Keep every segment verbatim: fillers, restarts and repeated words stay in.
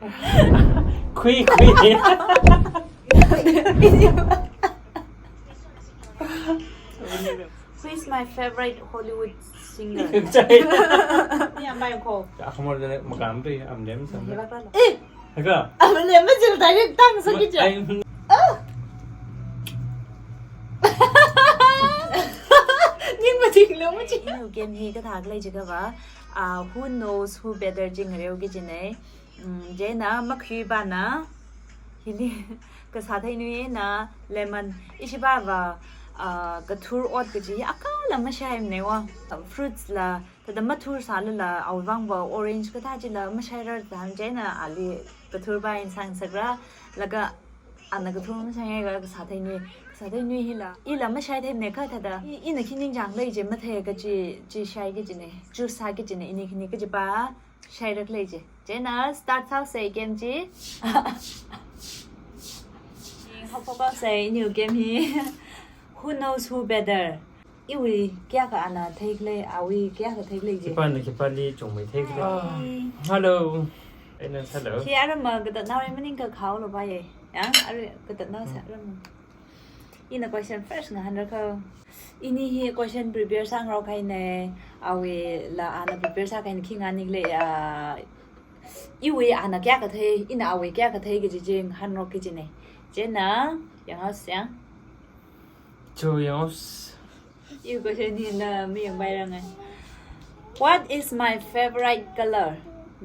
Khui, khui. Who is my favorite Hollywood singer? Ni amai ko. Akhmor de makam pe am dem sam. Ni ba ba lo. Eh, haka. Am le ma jil direct tang sa ki ja. Ai, ning ma jing lo ma jing. Inu game hi kathā khalei jiakha va, ah, who knows who better jing reo ki jinei. Mm, chieina makhui pana, hili kasā theinui eina lemon, ishi ba va, ah, kathur ot kaji akala mashai mnei wa. Fruits la, thāda mathur sālala, awui vang va orange kathā chila mashairar da, chieina ali kathur ba in sang sakra, laga ana kathur mashai ga kasā theinui, kasā theinui hila. Ila mashai thei mnei kha thāda. I, ina khi ningchāng lei je mathei kaji, chi shai ki jinei, juice sā ki jinei, ini khani kaji ba. Shairak lei je. Chieina start sāusei game chi. Hop hop sāusei new game hi. Who knows who better? Iwui kayākha ana thei khalei, awui kayākha thei khalei je. Khipāna khipāli chungmei thei khalei. Ai. Hello. Eina hello. Khi aram ma katatnao maningakha khao lo ba ye. Yang, arui katatnao sa aram. Ina question first ngahānra kha. Ini hi question prepare sāngarok kahaina, awuila ana prepare sākahaina khi ngani khalei, ah, iwui ana kayākha thei, ina awui kayākha thei kaji chi ngahānrok ki jinei. Chieina, yanghaosa. Cho yanghaosa. Iwui question hila mayangpairanga. What is my favorite color?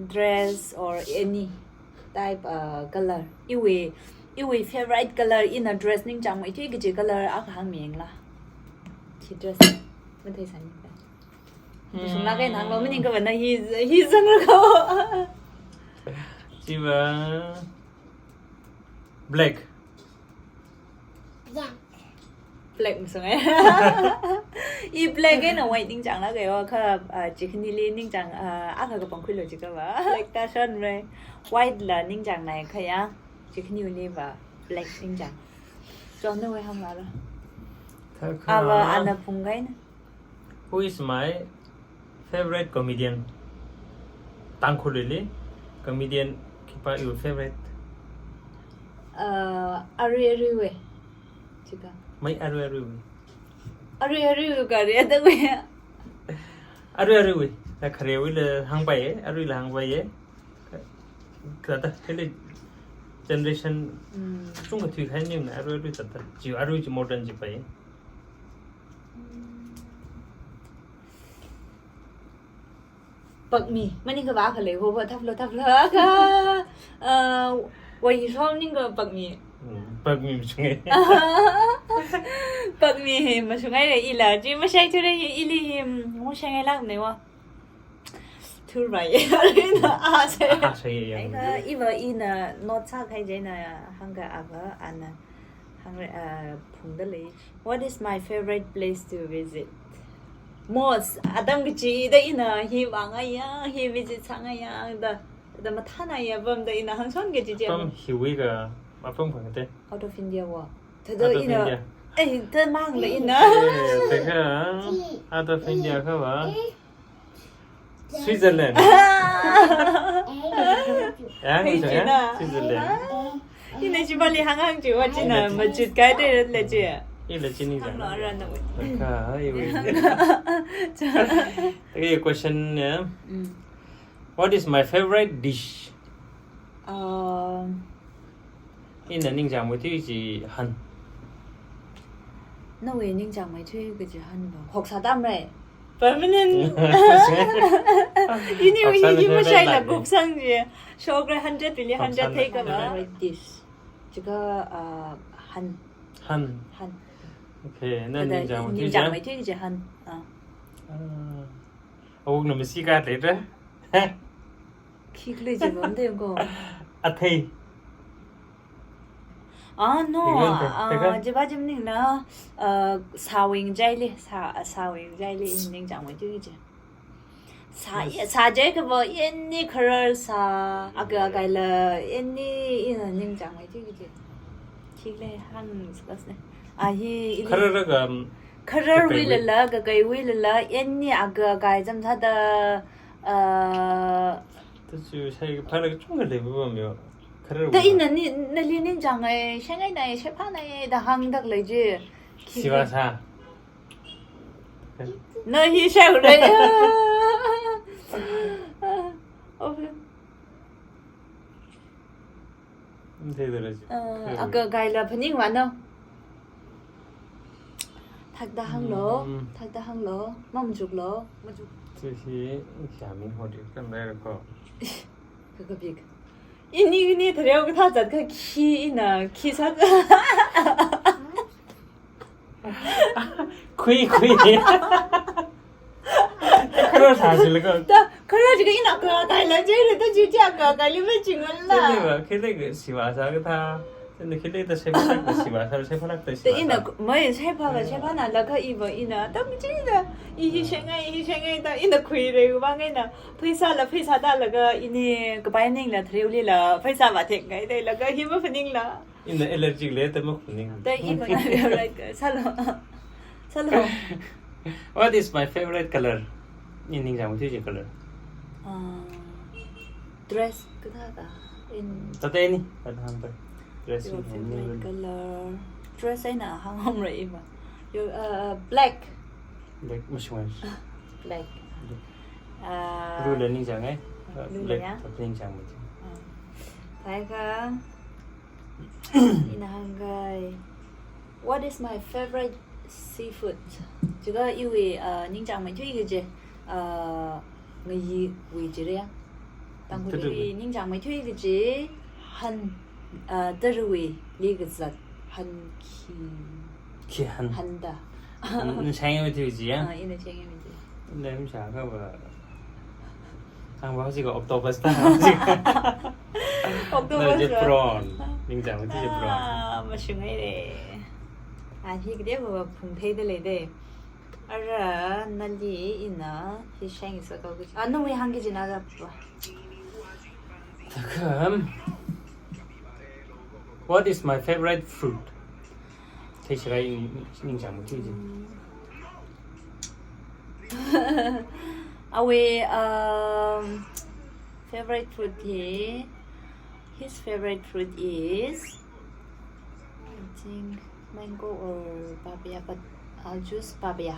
Dress or any type, uh, color. Iwui, iwui favorite color, ina dress ningchāngmeithui kaji color akha hāngmiyanglu. Khi dress matheisāni. Hmm. Sungla kai nang lo maningakha va na hi, hi zangra kho. Chiva black. Black masungai. I black eina white ningchāngla kaiwa kha, ah, chi khanili ningchāng, ah, akha kapangkhuilo jiakha va. Black ta shon re. White la ningchāngnai kha ya. Chi khanili va black ningchāng. Chon na wei hāngla lo. Thākha. Ava ana phungkahaina. Who is my favorite comedian? Tangkhulli comedian khipā iwui favorite? Uh, arui aruiwui. Chiakha. Mai arui aruiwui. Arui aruiwui kare da wui. Arui aruiwui. La kharewuila hāngpai ye, aruila hāngpai ye. Kathāda, hele generation, mm, chungkha thuikahai ning na arui arui thāda. Chi arui chi modern chi pai. Pakmi, maningakha va khalei ho va thaplo thaplo kha. Uh, wai hi shom ningakha pakmi. Mm, pakmi mashungai. Pakmi hi mashungai re ila, chi mashaithure hi ili hi, mm, mashaingailak mnei wa. Thurvai. Ina a sai. A sai ya. Ai kha, iva ina note sākahai chieina hāngkha ava ana hāngre, ah, phungda lei. What is my favorite place to visit? Most, atam kachida ina hi vāngaiya, hi visit sāngaiya da, da mathānaiya apamda ina hāngshon kaji chi. Apam hiwui kha, apam kha te. Out of India wa. Thāda ina. Out of India. Eh, thāda mang la ina. Eh, thākha, out of India kha va. Switzerland. Ya, hei, ngachang ya? China. Switzerland. Ina chibali hānghāng chiwa china, ina chi- machut kai de le chi. Ila chini hānglo jang. Ara na wei. Ka, ai wei. Okay, question ya. Mm. What is my favorite dish? Um, Ina ningchāngmeithui chi han. Nawui ningchāngmeithui kaji han va. Hoksā tamrei. Permanent. Ini hoksā hi hi mashaila kupsang chi. Shokra hundred pili hundred thei kha va. Favorite dish. Chiakha, uh, han. Han. Han. Okay, na ningchāngmeithui chi han. Ah. Ah. Awuk na masi ka le ra. Khi khalei chi bom de ko. Athei. Ah, no. Thei bom de. Ah, thei kha? Chiva chi maningla, ah, sāwui ngachaili, sā, sāwui ngachaili ningchāngmeithui chi. Sā, yes, sā jiakha va any kharar sā, aga agaila any ina ningchāngmeithui chi. Khi khalei hāng discuss ne. Ah, hi ili. Kharar ga, um, khararwui kakaiwui lala, kakaiwui lala, any aga agai chāmsāda, uh, Chu shaiphālaga chungkha leipapam yo. Kharar Da wuva. ina ni, nali ningchāngai, shaingainai, shaiphānai, da hāngdalei chi. Khi- Sivāsā. Na hi shaihaora. Okay. Theidalei chi. Uh, Kharar. Aga gaila phaningvāna. Thakda hānglu, Mm. thakda hānglu, mamachuklu, machuk. Chi hi, xiami hodi kam leira ko. Kakapik. Ini, ini thareo kathā zatkha khi ina, khi sā. Khui, khui. Kharar sāsi lako. Da, kharar jiakha ina kakaila jire, da chi chi kakaili machingla. Chili va, khili ka sivāsā kathā. Chili khili da shaiphālak da sivāsā, shaiphālak da Da ina sivāsā. Mai shaiphā va, shaiphānalaga iva ina, tam chida, i hi shaingai, i hi shaingai da, ina khuirai vang ina, pheisāla, pheisā dalaga ini, kapai ningla, thareolila, pheisā va thekngai dalaga, hi maphaningla. Ina allergic lei, da makhuning. Da i kona right ka, sālu. Sālu. What is my favorite color? I ningchāngmeithui kaji color. Ah, dress kathā ka. In Tata ni, tata hāngpai. Dress Your ni favorite hāngni. Color. Dress eina hānghaora iva. Your, uh, black. Black mashungai. Black. Black. Ah, Blue la ningchāngai. Blue Black la ya? Tata ningchāngmeithui. Ah. Thākha, ina hāngkahai, what is my favorite seafood? Jiakha iwui, uh, ningchāngmeithui kaji, uh, ngayiwui jire. Tangkhulli Tadawui. Ningchāngmeithui kaji, han, uh, tadawuili kazat, han khi. Khi han. Han da. N-, nashaimeithui chi ya? Ah, ina shaimeithui. Ina mashākha va. Hāngva hojiko octopus da. Octopus Nali va. Prawn. Ningchāngmeithui prawn. Ah, mashungaire. Ah, hi kateokha phungtheidalei de. Ara nali ina hi shaimisā kau kaji. Ah, nawui hāngki kajina da pa. Thākha, what is my favorite fruit? Theishira i ningchāngmeithui chi. Mm. Awui, um, favorite fruit hi, his favorite fruit is, I think, mango or papaya, but I'll choose papaya.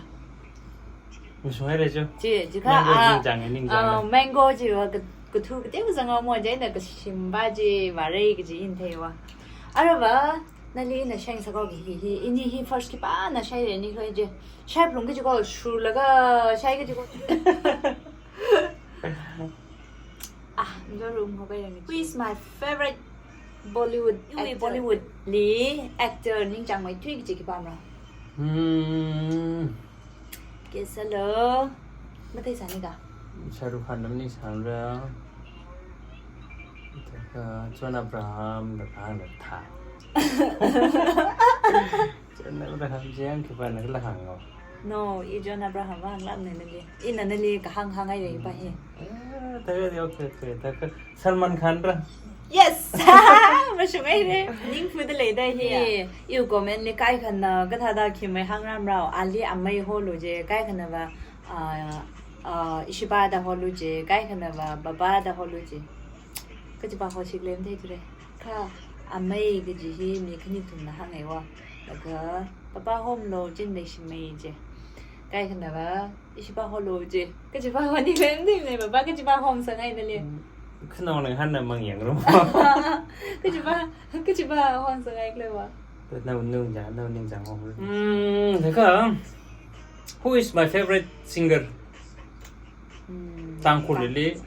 Mashungaire chi. Chi, jiakha, Mango ah, ningchāng, ningchāng ah, le. Mango chiva ka, kathu kateo zanga mo chieina kashimva chi vāra kaji ina theiva. Arava, nali ina shaimisā kau kaji hi, hi, ini hi first khipāna shaira nikhala chi. Shaiphalung kaji ko, shurlaga shai kaji ko. Ah, ngarumho kayang. Who is my favorite Bollywood Iwui actor? Bollywood li actor ningchāngmeithui kaji khipāmara? Hmm. Guess sālu. Matheisānika? Shah Rukh Khan la maningsāra. Thākha John Abraham la kahāng la thā. John Abraham chi yang khipāna kala hāngo. No, i John Abraham va hānglākne nali. Ina nali kahāng hāngngai leipa hi. Eh, thākha, okay, okay, thākha Salman Khan ra. Yes! Mashungaire. Ningphudalei da hi. Hi, iwui comment li kaikhana kathāda khi mei hāngrāmrao. Ali amei holu chi, kaikhanava, ah, ah, ishipa da holu chi, kaikhanava baba da holu chi. Kachipa hoshik lem theithura. Kha amei kaji hi mi khanithumna hāngngaiva. Laga baba homlo chin leishimei chi. Kaikhanava ishipa holu chi. Kachipa honi lem theimana, baba kachipa homsāngai nali. Mm, khanao nang hānna mangyānglu. Kachipa, kachipa homsāngai khala va. Nao ningchāng, nao ningchāng hom. Mm, thākha, who is my favorite singer? Hmm. Tangkhulli.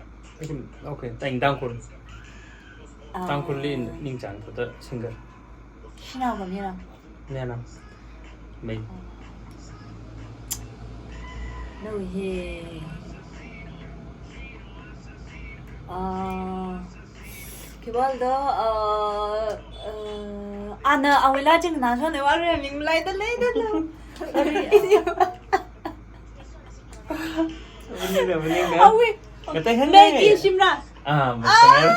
Okay, Tang-, Tangkhul. Ah. Tangkhulli ningchāng thāda singer. Shanao kha meira? Meira. Mei. Nawui hi. Ah, khipāla da, ah, ah, ana awui laa chi nganāshonne, arui ming leidalei da lo. Arui, Maningra, maningra. Awui. Kathāda hāngngai. Maggie shimra. Ah, Ah, masala.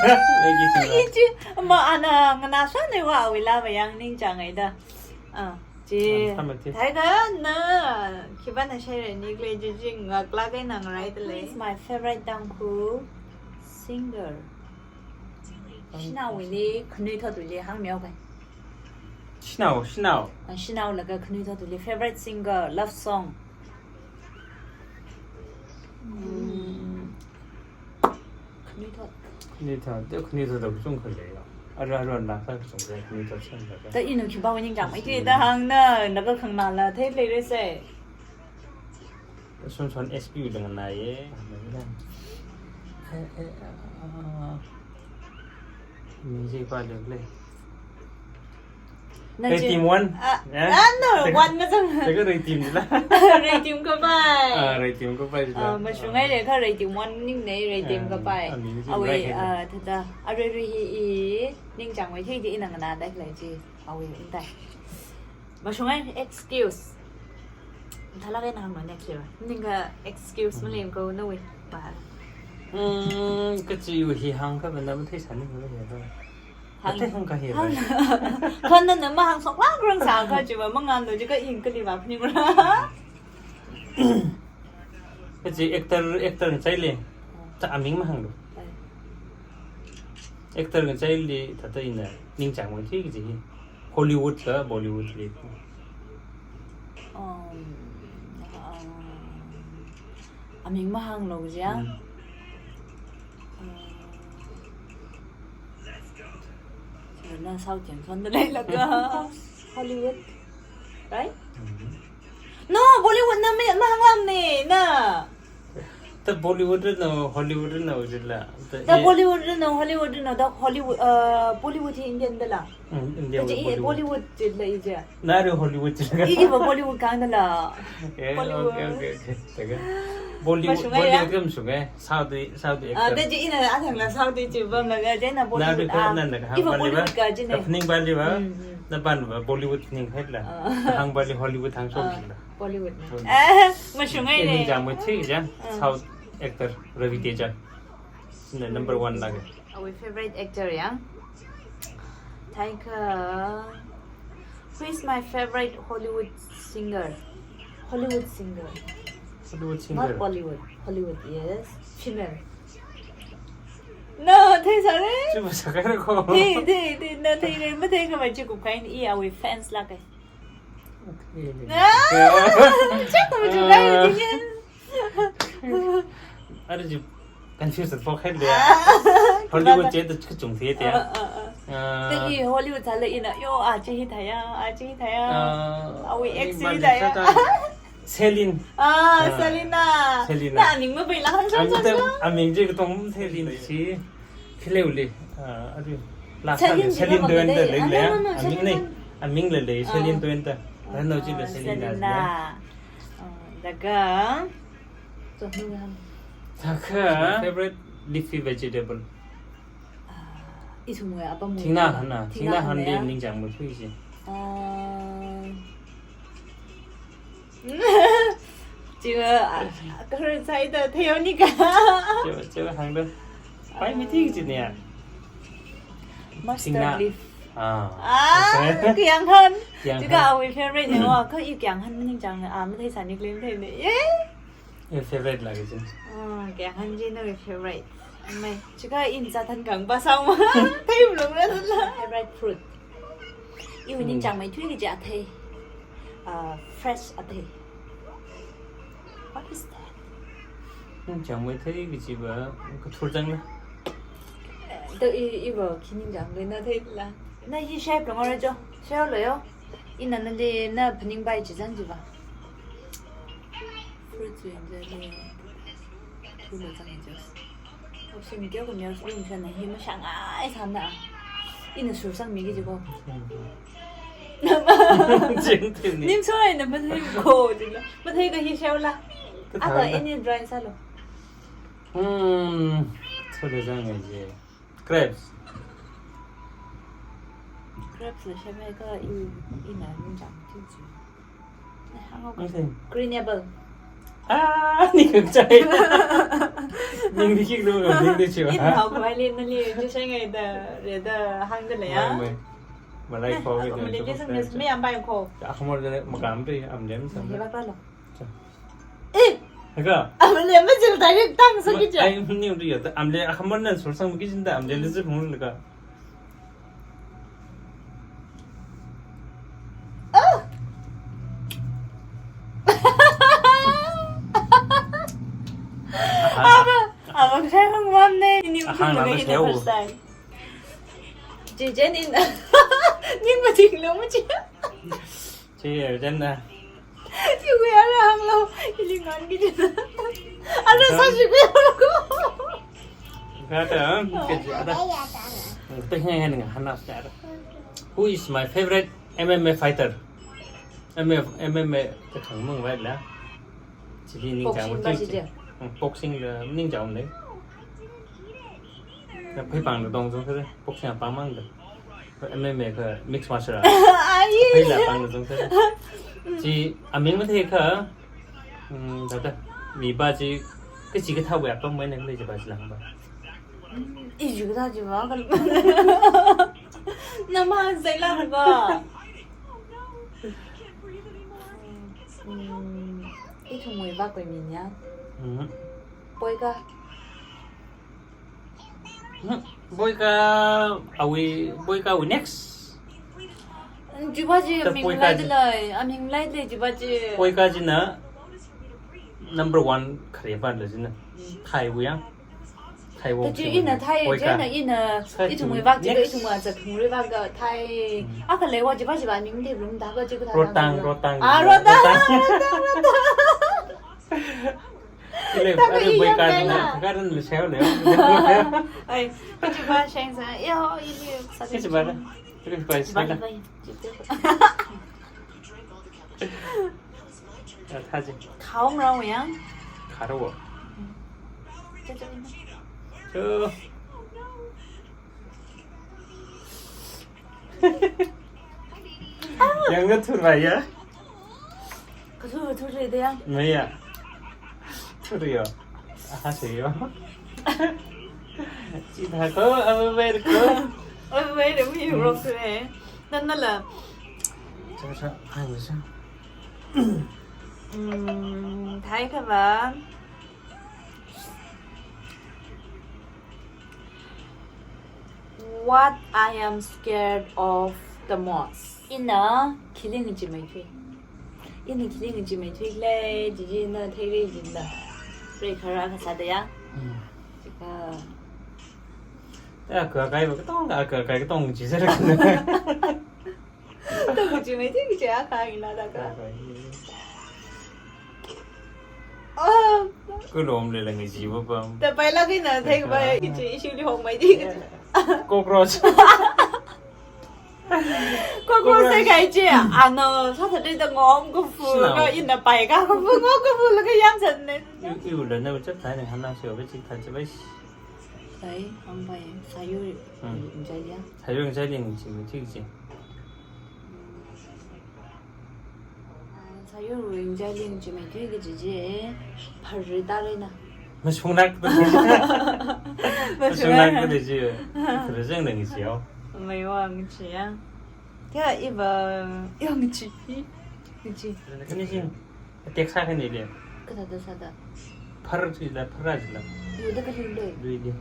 Maggie shimra. Ichi, ma ana nganāshonne va awui laava yang ningchāngai da. Ah, chi. Ah, samati. Thākha na, khipāna shaira nikhala chi chi ngaklāk eina ngaraidalei. Who is my favorite Tangkhul? Singer. Shanaowuili, khanuithotwuili hāngmihaoke. Shanao, shanao. Ah, shanao laga khanuithotwuili favorite singer, love song. Hmm. Khanuithot. Khanuithot, de khanuithot da kachungkha leiya. Ara, ara, na ka kachungkha khanuithot sālaga. Da ina khipāwui ningchāngmeithui da hāngna, na ka khangmala theileirase. Shonshon S P U dang na ye. Eh, eh, ah, music pa dang le. Na Ray chi-, Team One. Ah, eh? Ah, no, Teka, one na chang. Teka Ray Team la. Ray Team Kapai. Ah, Ray Team Kapai la. Ah, mashungai le kha Ray Team One maningne, Ray Team, ah, Kapai. Ah, music awui, right hand. Ah, thāda, arui rui hi i ningchāngmeithui di ina nganāda lei chi. Awui, intai. Mashungai excuse. Thalak eina hānglo next year. Ningka excuse, mm, malei ko nawui pa. Hmm, kachiwui hi hāngkha bana matheisāni ko ya. Hāng. Mathei hāngkha hi. Hāng. Khana na mahāngshoklākrang sākha chiva mangān do jikha ing kali va phaningra. Kachi actor, actor ngachaili. Ta aming mahānglu. Ai. Actor ngachaili thāda ina ningchāngmeithui kaji hi. Hollywood ka Bollywood li. Um, um, aming mahānglo kajiya. Hmm. Uh, na South Indian son da leilaga Hollywood, right? Hmm. No, Bollywood na mi mahānglamne na. Ta Bollywood no, Hollywood no jila. Ta, ta i- Bollywood no, Hollywood no, ta Hollywood, uh, Bollywood hi Indian dala. Mm, India ta chi Bollywood. Bollywood jila ija. Nari Hollywood jila. Iva Bollywood kang dala. Eh, Bollywood. Okay, okay, okay. Teka. Bollywood, mashungai ya? Bollywood kam shungai. South, South, ah, actor. Ta chi ina athang la South chi bamlaga, china Bollywood, nari ka, ah, nana ka iva hāng Bollywood ka jine. Ka phaning Bollywood. Mm, mm. Na ban ba Bollywood ning hai la. Ah. Hāng Bolly-, Hollywood hāngshok, ah, jila. Bollywood na. Bollywood. Ah, mashungai le. Ningchāngmeithui ja, ah, South actor Ravi Teja. Sina number one laga. Awui favorite actor ya. Thaikha, who is my favorite Hollywood singer? Hollywood singer. Hollywood singer. Not Bollywood. Hollywood, yes. Female. No, theisāre. Chi masākhaira ko. Thei, thei, thei, na theire, matheikha mai chi kupkhain i awui fans laga. Okay. Ah, check to check, ah, guys, again. Ara ji confused for khaile. Ah. Hollywood je ta kachungkha thei te. Ah, ah, ah. Ah. Tagi Hollywood sāla ina, yo, a chi hi thaya, a chi hi thaya. Ah, awui ex hi thaya. Celine. Ah, ah, Selena. Selena. Na ning mabai la hāng shang shang. Aming je katong Celine chi. Khileu le, ah, adu. Last time Celine Dion da lei le. Ah, no, no, no, aming le, Celine. Aming le le, Celine Dion da. Ah, no, chi le, ah, Selena. Selena. Ah, laga. Choknu han. Thākha. My favorite leafy vegetable. Ah, ithumwui apam. Thingnahan na, thingnahan le ningchāngmeithui chi. Ah. Chiva, ah, kharut saida theihaoni ka. Chiva, chiva hāngda. Pai mi thing chi ne. Mustard leaf. Ah. Ah, okay. Kayānghan. Kayānghan. Chiga awui favorite ne wa, kha i kayānghan maningchāng, ah, matheisāni claim thei ne. Yay! Your favorite la kaji. Ah, kayānghan chi nawui favorite. Mai, chiga in zathan kang ba sao ma. Thei mlung ra la. Favorite fruit. Iwui ningchāngmeithui kaji athei. Ah, fresh athei. What is that? Ningchāngmeithui kaji va, kathur chang la. Da i, iva khi ningchāng le na thei la. Na hi shape lo ngora jo. Shape lo yo. Ina nali na phaningpai chi chang chi va. Fruit chu enjoy le. Thu lo chang enjoy. Option kyo ko nyar film shan na hi mashāngai sāna. Ina sur sangmi kaji ko. Jing tuni. Nim soi na mathei ko jing la. Mathei ka hi shao la. Ka thang la. Aba any drawing sālo. Hmm. Thu lo chang enjoy. Crabs. Crabs la shemai ka i, ina ningchāngmeithui chi. Eh, hānga ko. Okay. Green apple. Ah, ni kachai. Ning di kik lo, ning di chiwa. Ina hao kwai le nali, chi shai ngai da, re da hāngda le ya. Mai, mai. Malai ko, eh, ko, malai ko, ko, sang ko, me am bai ko. Ako mo de, makam de, am dem sang. He ba ka lo. Cha. Eh! Haka. Amale majil direct tang sa kicha. Ai, ni uri ya. Amale akamon nan sur sang kisin da amale lizip hung ka. Ah. Aba, aba kaya mang mam ne. Ni uri ahang mang nang ini saya first time. Jeje nin. Ning mating lo maji. Chi, jen na. Chi kuya ra hanglo, ili ngan ki jen. Ara sa chi kuya ra ko. Kata, um, kaji ada. Tanya yang hana sa. Who is my favorite M M A fighter? M M A, M M A kathang mang vai la. Chi ningchang. Boxing ba chi chi. Hmm, boxing la ningchang le. Na pheipāng da dong zong sere, boxing pāng mang da. M M A ka mixed martial arts. Ai. Pheila pāng da zong sere. Chi aming mathei ka, mm, dada, mi ba chi, kachi kathā wui apam mai nang lei chi ba chi lang ba. Iji kathā chi ba ka. Nama zai lang ba. Mm, ithumwui ba koi mi nya. Mm. Boika. Hmm, Boika awui, Boika wui next. Jiba ji. Ta ming Boika lai ji. Lai, a ming lai lai jiba ji. Boika jina number one khare ba la jina. Thai wui yang. Thai wui. Ta ji ina Thai, Boika. Jina ina, sa ithumwui ji bak ji, next. Ithumwui aja thumwui bak ga Thai. Hmm. Aka leiwa jiba jiba ming de room da ba ji ka. Rotang, Rotang. Ah, Rotang. Rotang. Rotang, Rotang. Ile, taka are i Boika yang na, na. Taka ran le shao le. Ai, kachi ba sheng sa. Yo, ili sa. Kachi ba na. Kachi ba sa. Ba, ba. Ah, thaji. Khao ngrao yang. Kharo. Cho, cho. Cho. Yang na thur rai ya? Kathur, thur rai de yang. Maya. Thur yo. Aha se yo. Chi tha ko, aba bai ko. Aba bai de mi rok se. Nan na la. Cha cha, ai sa. Hmm, thai ka ba. What I am scared of the most. Ina khili ngacheemeithui. Ina khili ngacheemeithui le, jiji na theire jin da. Re khara ka sa da ya. Hmm. Chika. Ya, ka kai ba katong, ka kai katong ji sa ra. Tong ngacheemeithui kachi akha ina da ka. Oh. Kulom le lang ji ba pam. Ta pai la kina thei ba kichi issue li hong mai di. Cockroach. Cockroach sai kai chi. Ano, Saturday da ngom ko fu. Snow. Ko ina pai ka ko fu ngom ko fu la ka yam san ne. Iu, iu la na chap thai ne hana se ba chi thai chi ba. Sai, hang pai, sayu. Hmm. Jai ya. Sayu jai ling chi mi chi chi. Sayu ring jai ling chi mi chi chi chi. Phari ta le na. Mashung nak tu. Mashung nak tu chi. Phari jeng deng chi yo. Mai wang chi ya. Kya iba, yang chi. Chi. Kani sing. Tek sa kani le. Kathāda sāda? Phar chila, phar chila. Yuda kali le. Lui de.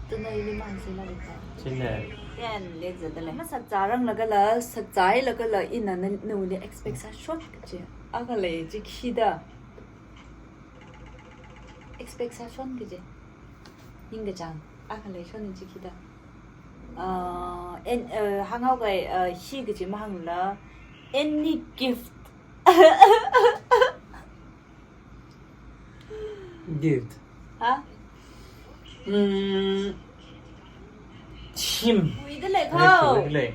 Tuna ili mang sila le ta. China. Yan le zada le. Masakzārang laga la, sakzai laga la, ina na, na uni expect sāshot kachi. Akha le chi khida. Expect sāshon kachi. Ning kachang. Akha le shon chi khida. Uh, en, uh, hangau kai, uh, hi kachi mahangla. Any gift. Gift. Ha? Mm, shim. Ui, da le khao. Ui, da le.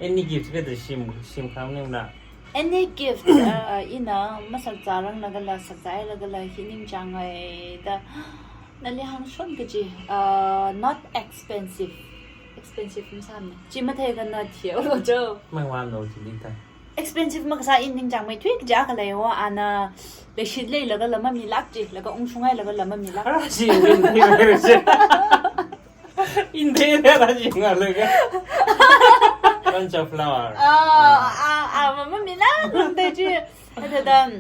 Any gift ka da shim, shim kham ning na. Any gift, uh, ina masakzārang laga la, sakzai laga la, hi ningchāng ai da. Nali hāngshon kachi, uh, not expensive. Expensive masāmana. Chi mathei ka na thiu lo jo. Mai wan lo chi li ta. Expensive makasā in ningchāngmeithui kaja khalei wa ana leishit leilaga la mamilak chi, laga ungshung hailaga la mamilak. Ara chi in, in, in, in, in, ara chi ngalaga. Bunch of flower. Ah, ah, ah, ma, mamilak, mamilak chi. Ada dan.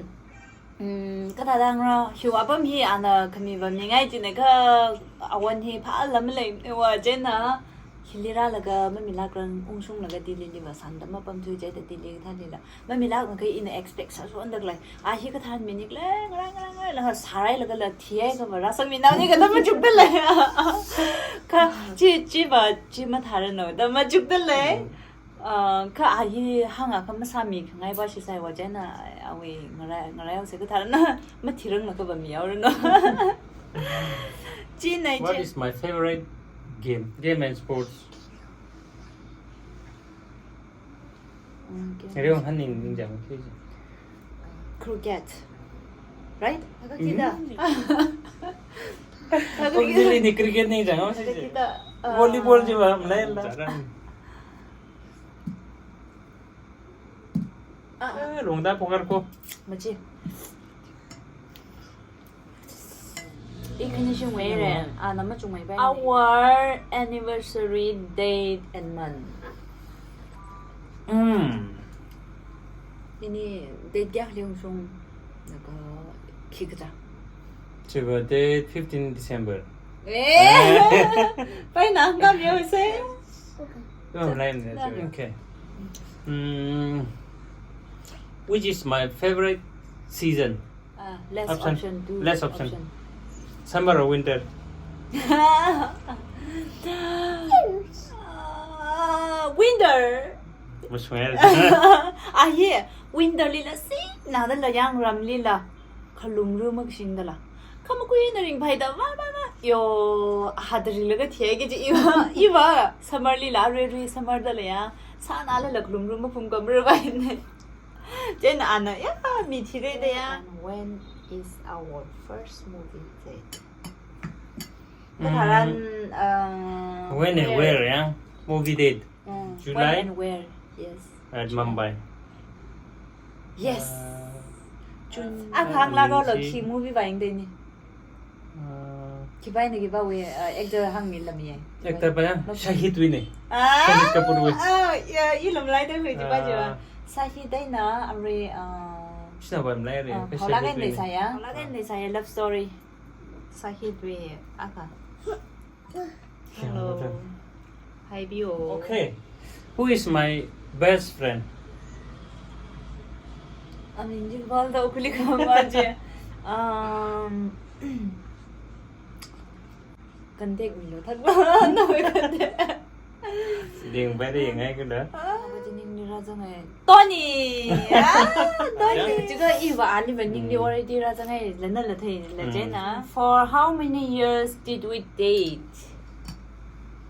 Mm, kathāda ngarā, hiwui apam hi ana khami va mingai jina kha awan hi pha lam lei wa jina hili rālaga mamilākrang ungshunglaga Delhi li va sānda mapam thui jida Delhi kathālila. Mamilākna kha ina expect sāsonda khalei. A hi kathān minik lei, ngarā, ngarā, ngarā, laga sārai laga la thiai kha va rāsangmi nani kathā machukda lei. Kha chi, chi va, chi mathāra no, da machukda lei. Ah, kha a hi hānga kha masāmi khangai va shisai wa jina, awui ngarai, ngarai ose kathāna, mathirang na kha va miyaorano. Chi nai What chi. is my favorite game? Game and sports. Mm, game. Ngari wang haning ningjang, okay. Cricket. Right? Agak Mm. kita. Agak Kong kita. Delhi ni cricket ningjang, apa sih? Agak kita, uh, Volleyball je ba, melayan lah. Jarang. Ah, ah. Eh, longda poker ko. Machi. Ikhani shingwui re, ah, nama chungwui bai. Our anniversary date and month. Mm. Ini date kayāli ungshung, laga khi kaja. Chiva date fifteen December. Eh, pai nang kam yo se. Oh, nine, Na. Okay. Mm, which is my favorite season? Ah, less Option. option, two Less option. option. Summer or winter? Ah, winter. Mashmel. Ah, yeah. Winter lila si, na da la yang ram lila. Khalumru makshing da la. Khamakui na ringphai da, va, va, va. Yo, hadari laga thiai kaji iva, iva. Summer lila, rui, rui, summer da la ya. Sāna la la khalumru maphum kamru va ne. Jen ana, ya, mi thire da ya. And when is our first movie date? Mm. Katharan, uh, When and where? where, yeah? Movie date. Mm. July? When and where? Yes. At Mumbai. Yes. Uh, June. Ah, khang la ko lo June. Khi movie va yangde ni. Uh, Khi va ni khi va we, uh, actor hāngmi lam ye. Actor va ya? Lo. Shahid wui ni. Ah, Shahid Kapoor wui. Ah, ya, i lam lai de hui ji va ji va. Ah. Shahid dai na, amri, uh, Shina va lam lai re. Uh, Ka Paula Shahid Ken wui de ni. Saya. Paula Ken de Saya love story. Shahid wui, aka. Hello. Hi, Bio. Okay. Who is my best friend? Amin jing bal da ukuli kama je. Um, contact mi lo thak ba, no contact. Ding ba ding ai kula. Ah, ba jining ni ra jang ai. Tony! Ah, Tony! Chiga iva ali va ning di Mm. already ra jang ai, la na la thei, la Mm. jena. For how many years did we date?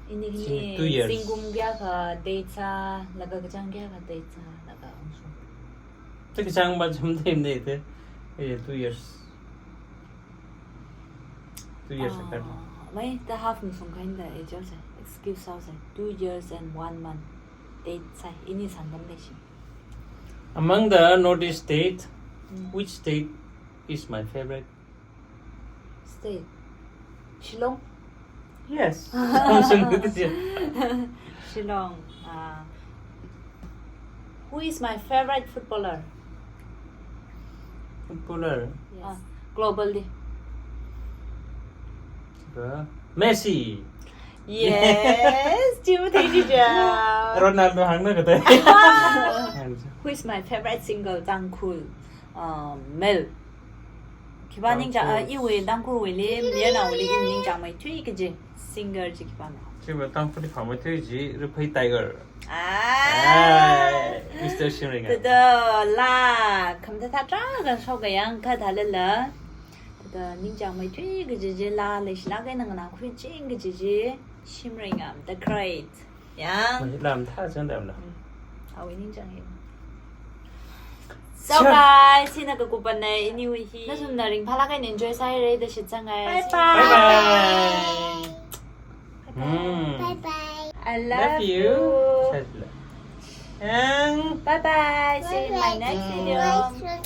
Ini Sing-, hini two years. Singkum kayākha date sā, laga kachāng kayākha date sā, laga ungshung. Te kachāng ba jam time ne te. Eh, two years. Two years Ah, ago. Why the half ungshung kahaina da age se? Excuse sāse. Two years and one month. Date sā. Ini sangam de shi. Among the Northeast state, Mm. which state is my favorite? State. Shillong. Yes. Shillong. Uh, who is my favorite footballer? Footballer. Yes. Ah, globally. Uh, Messi. Yes. Chimu thei ji ja. Ronaldo hāngna kata. Who is my favorite singer? Tangkhul. Uh, male. Khipā ningchāng, ah, Tangkhul. Iwui Tangkhulwuili, mayarnaowuili, iwui ningchāngmeithui kaji singer chi khipāna? Chiva Tangkhulli phāmeithui chi, Ruphei Tiger. Ah. Ai, Mister Shimringa. Tada laa, khamathā thā tara kan shok kayāng kathālala. Tada ningchāngmeithui kaji chi laa, leishilāk eina nganākhui ching kaji chi, Shimringa, the great. Yang. Mai lam thā chang dam la. Mm. Awui ningchāng hi. So Sure. guys, hina kakup pana anyway hi. Nathumna ringphālāk eina enjoy sāhaira da shitsang ai. Bye bye. Bye bye. Bye bye. Mm. Bye bye. I love Love you. you. Yang. Bye bye. See you in my Bye bye. next video. Bye bye.